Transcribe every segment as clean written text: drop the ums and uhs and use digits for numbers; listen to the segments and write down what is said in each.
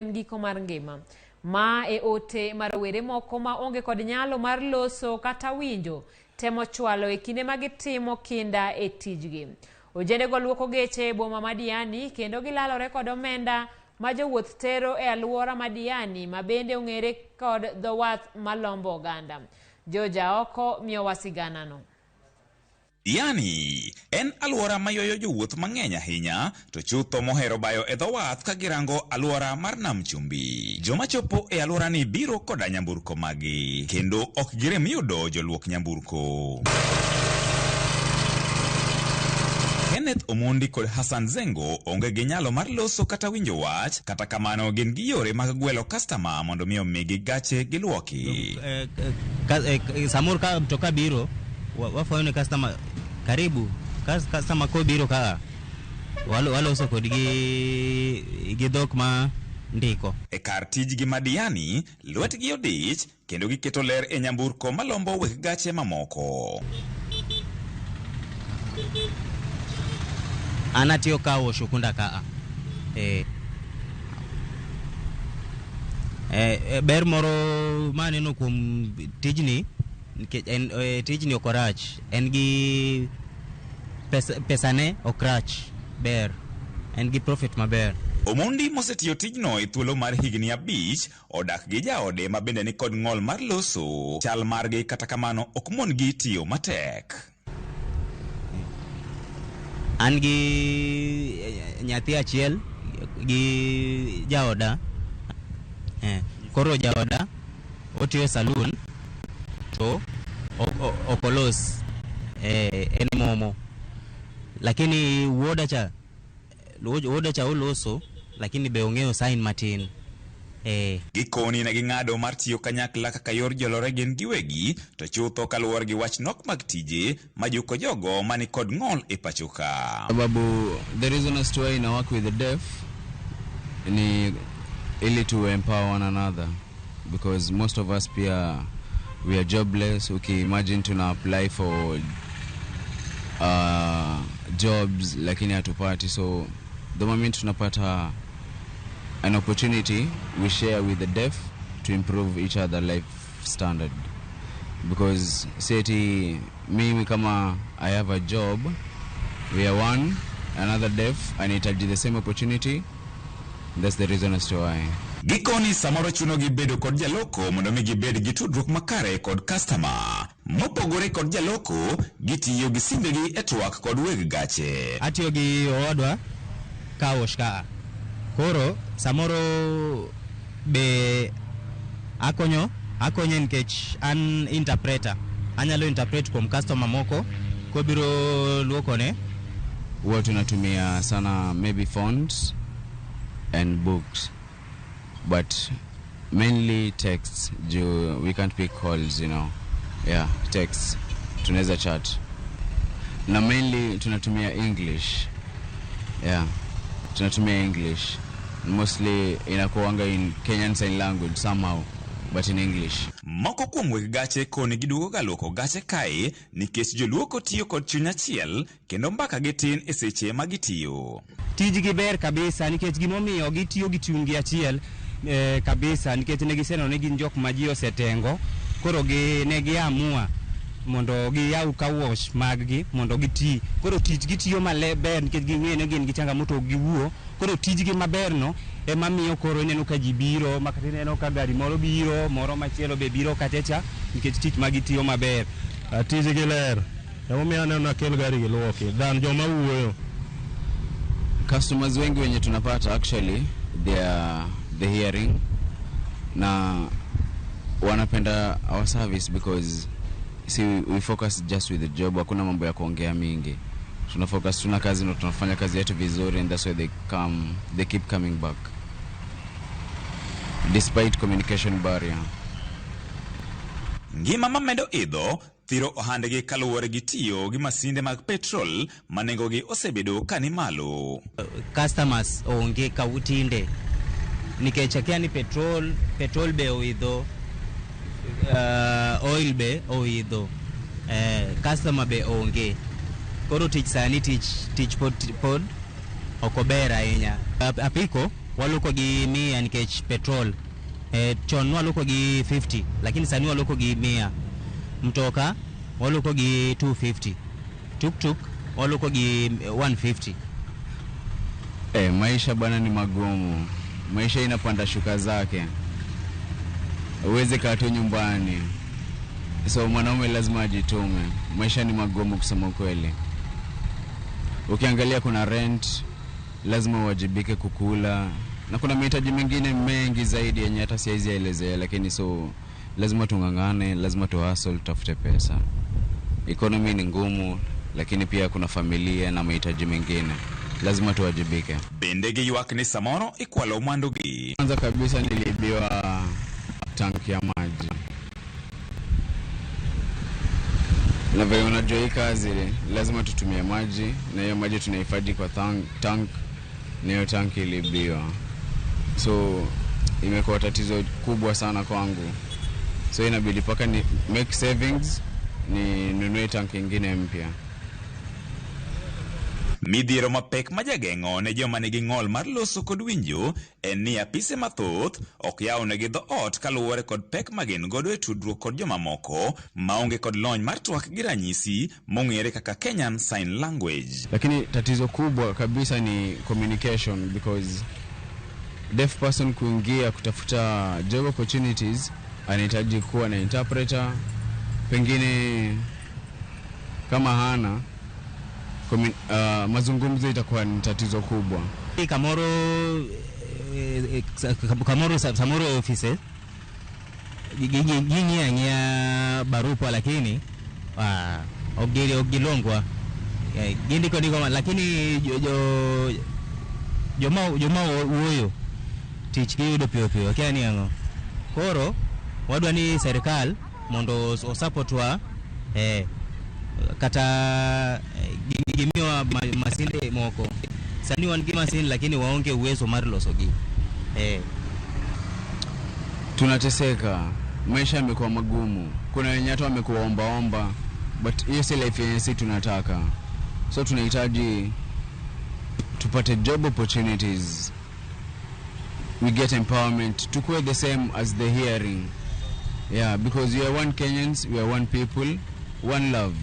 Giko mar ngima. Ma e ote ma rowere moko ma onge kod nyalo mar loso kata winjo temo chwalo e kinde ma gitimo kinda e tijgi. Ojendego luoko geche e boma ma Diani kendo gilalore kod omenda ma jowuoth tero e alwora ma Diani ma bende ong'ere kod dho wath malombo oganda. George Aoko miyowa siganano. Diani en alwora ma ywayo jowuoth mang'eny ahinya, to chutho mohero bayo e dho wath ka girango alwora mar nam chumbi. Joma chopo e alworani biro koda nyamburko maggi, kendo ok girem yudo joluok nyamburko. Kenneth Omondi kod Hassan Zengo onge gi nyalo mar loso kata winjo wach, kata kamano gin gi yore mag gwelo kastama mondo mi omigi gache giluoki. Samoro ka mtoka biro wafwenyo ni customer karibu customer kobiro ka waloso kodgi gi dhok ma ndiko. E kar tijgi ma Diani, lwetgi odich kendo giketo ler e nyamburko malombo weg gache mamoko. An atiyo car wash Ukunda kaa. Ber moro maneno kuom tijni nikech en tijni ok orach, en gi pesane ok rach, ber, en gi profit maber. Omondi mosetiyo tijno e thuolo mar higni 5 odak gi jaode ma bende ni kod ng'ol mar loso. Chal margi kata kamano ok mon gi tiyo matek. An gi nyathi achiel gi jaoda. Koro jaoda otiyo e saloon to ok olos, en momo. Lakini wuoda cha oloso lakini be ong'eyo sign matin. Gikoni ne ging'ado mar tiyo kanyakla kaka yor jolore gin giwegi, to chutho kaluwore gi wach nok mag tije majuko jogo mani kod ng'ol e pacho ka. Sababu the reason as to why na work with the deaf ni ili to empower one another, because most of us pia we are jobless. Okay, imagine tuna apply for jobs lakini hatupati, so the moment tunapata an opportunity we share with the deaf to improve each other life standard, because seti mimi kama I have a job, we are one another deaf anahitaji the same opportunity. That's the reason as to why. Gikoni samoro chuno gi bedo kod jaloko mondo mi gibed gi tudruok makare kod customer. Mopogore kod jaloko, gitiyo gi simbegi e twak kod weg gache. Atiyo gi owadwa car wash kaa. Koro samoro be akonye nikech an interpreter. Anyalo interpret kuom customer moko kobiro luokone. Huwa tunatumia sana maybe phones and books, but mainly texts. Juu we can't pick calls. Yeah, texts. Tunaweza chat. Na mainly tunatumia English. Yeah, tunatumia English. Mostly inakuanga in Kenyan Sign Language somehow, but in English. Moko kuom weg gache koni giduogo ga luoko gache kae nikech joluoko tiyo kod chuny achiel kendo mbaka gi tin e seche ma gitiyo. Tijgi ber kabisa nikech gimomiyo gitiyo gi chunygi achiel kabisa nikech ne giseneno ni gin jok ma ji osetengo, koro gi ne giamua mondo giyaw car wash maggi mondo giti. Koro tich gitiyo maber nikech ging'eyo ni gin gi changamoto ok giwuo. Koro tijgi maber no ema miyo koro ineno ka ji biro, ma kata ineno ka gari moro biro, moro machielo be biro kacha cha nikech tich ma gitiyo maber. Tijgi ler. Emomiyo aneno akel gari giluoki than joma wuoyo. Customers wengi wenye tunapata, actually they are the hearing na wanapenda our service because see, we focus just with the job. Hakuna mambo ya kuongea mingi, tuna focus, tuna kazi na tunafanya kazi yetu vizuri, and that's why they come, they keep coming back despite communication barrier. Ngima mamedo idho thiro ohandgi kaluwore gi tiyo gi masinde mag petrol ma nengogi osebedo ka ni malo. Customers onge ka tinde nikech akia ni petrol be oidho, oil be oidho, customer be onge. Koro tich sani tich pod ok ober ahinya. Apiko Waluoko gi 100 nikech petrol. Chon nwaluoko gi 50 lakini sani waluoko gi 100. Mtoka waluoko gi 250. Tuktuk waluoko gi 150. Maisha bana ni magumu. Maisha inapanda shuka zake. Uweze kaa tu nyumbani. So mwanaume lazima ajitume. Maisha ni magumu kusema ukweli. Ukiangalia kuna rent, lazima uwajibike kukula, na kuna mahitaji mengine mengi zaidi yenye hata siwezi elezea, lakini so lazima tung'ang'ane, lazima tu hustle, tutafute pesa. Economy ni ngumu, lakini pia kuna familia na mahitaji mengine, lazima tuwajibike. Bende giywak ni samoro ikwalo mwandugi. Kwanza kabisa niliibiwa tanki ya maji. Na vile unajua hii kazi lazima tutumie maji, na hiyo maji tunahifadhi kwa tank, na hiyo tank iliibiwa. So imekuwa tatizo kubwa sana kwangu. So inabidi paka ni make savings ni nunue tank ingine mpya. Midhiero mapek ma jageng'o ne joma nigi ng'ol mar loso kod winjo en ni apise mathoth ok yawnegi dhoot kaluwore kod pek ma gin godo e tudruok kod jomamoko maonge kod lony mar twak gi ranyisi mong'ere kaka Kenyan Sign Language. Lakini tatizo kubwa kabisa ni communication, because deaf person kuingia kutafuta job opportunities anahitaji kuwa na interpreter, pengine kama hana mazungumzo itakuwa ni tatizo kubwa. Kamoro samoro offices ging'iya barupa, lakini ok gilongwa. Gindiko ndiko, lakini joma wuoyo tich giyudo piyo piyo, akia ni ang'o. Koro wadwa ni serikal mondo osupportwa, kata gimiwa masinde moko. Sani wan gi masin lakini waonge uwezo mar loso gi. Tunateseka, maisha yamekuwa magumu. Kuna wenye hata wamekuwa omba omba, but hiyo si life yenye sisi tunataka. So tunahitaji tupate job opportunities, we get empowerment, tukue the same as the hearing. Yeah, because we are one Kenyans, we are one people, one love.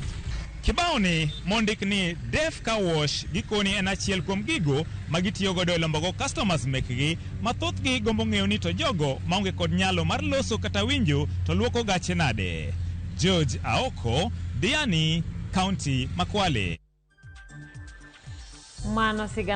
Kibao ni mondik ni Deaf Car Wash gikoni en achiel kuom gigo ma gitiyo godo e lombogo customers mekgi ma thothgi gombo ng'eyo ni to jogo maonge kod nyalo mar loso kata winjo to luoko gache nade. George Aoko, Diani, County ma Kwale. Mano sigana.